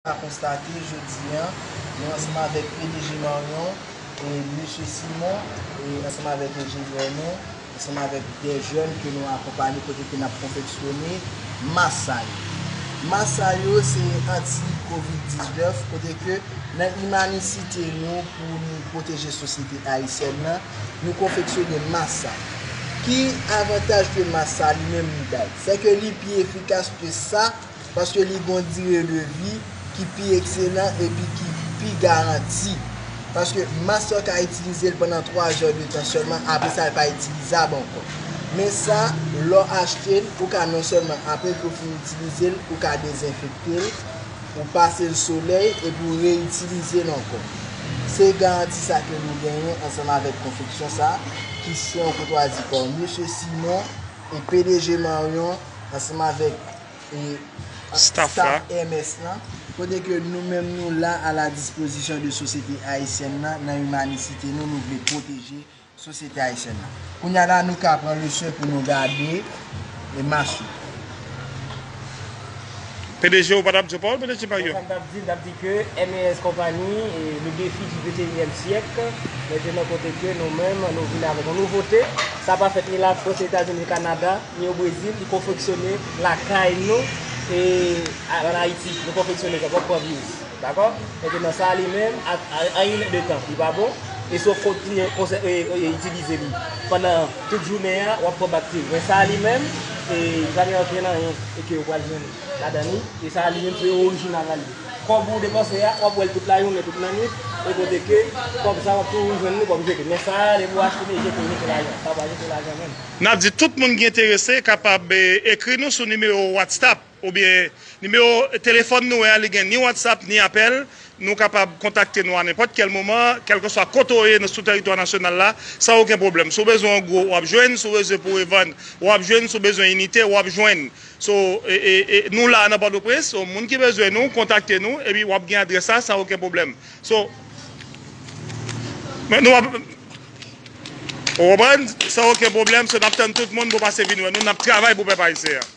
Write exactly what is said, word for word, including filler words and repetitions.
ka konstate jodi a, nou ansanm avèk P D G Marion, e Mesye Simon, e ansanm avèk enjenyè nou, ansanm avèk de jèn ke nou akonpanye kote ke n ap konfeksyone mas sa yo. Mas sa yo se anti kovid diznèf, kote ke nan imanisite nou pou nou pwoteje sosyete ayisyèn nan, nou konfeksyone mas sa. Ki avantaj ke mas sa li menm li bay? Se ke li pi efikas ke sa, paske li gon dire de vi ki pi ekselan epi ki pi garanti. Paske mas sa w ka itilize l pandan twa zè de tan sèlman, apre sa l pa itilizab ankò. Men sa, lè w achte l, ou ka non sèlman apre ke w fin itilize l, ou ka dezenfekte l, ou pase l solèy epi w reyitilize l ankò. Se garanti sa ke nou genyen ansanm avèk konfeksyon sa, ki se yon koutwazi pa Mesye Simon e P D G Marion ansanm avèk e staff la, staff M S lan, kote ke nou menm nou la a la dispozisyon de sosyete ayisyèn nan, nan imanisite nou, nou vle pwoteje sosyete ayisyèn nan. Kounye a la, nou ka pran le soin pou nou gade e mas yo. P D G, ou pa t ap di yon pawòl, P D G Marion? Sa m t ap di, m t ap di ke M E S konpanyi, e, le défi du vingt et unième siècle, mentnan kote ke nou menm, nou vin avèk yon nouvote, sa pa fèt ni Lafrans, Etazini, Kanada, ni o Brezil, li konfeksyone lakay nou, e, a-, ann Ayiti, nou konfeksyone sa, w ap pran viris. Dakò? Mentnan sa li menm, a, a, a une heure de temps, li pa bon. E si w kontinye konsè-, e, e, itilize li pandan tout jounen an, w ap pran bakteri. Men sa li menm, e, li pa gen anyen nan anyen, e ke w pral jwenn ladan li. E sa li menm se orijinal la li ye. Kòb ou depanse a, w ap wè l tout lajounen, tout lannwit, e kote ke kòb sa w ap toujou jwenn li kòm jete. Men sa, depi w achte, men jete, jete lajan. Sa pa jete lajan menm. N ap di tout moun ki enterese kapab, e, ekri nou sou nimewo WhatsApp oubyen nimewo telefòn nou wè a, li gen ni WhatsApp, ni apèl. Nou kapab kontakte nou a nenpòt kèl moman, kèlkeswa kote w ye nan, sou tèritwa nasyonal la, san okenn pwoblèm. Si w bezwen yon gwo, w ap jwenn. Si w bezwen pou revann, w ap jwenn. Si w bezwen inite, w ap jwenn. So, e, e, e, nou la nan Pòtoprens. So, moun ki bezwen nou, kontakte nou, epi w ap gen adrès la san okenn pwoblèm. So, men nou ap, ou konprann? San okenn pwoblèm. So, n ap tann tout moun pou pase vin wè nou. N ap travay pou pèp ayisyen an.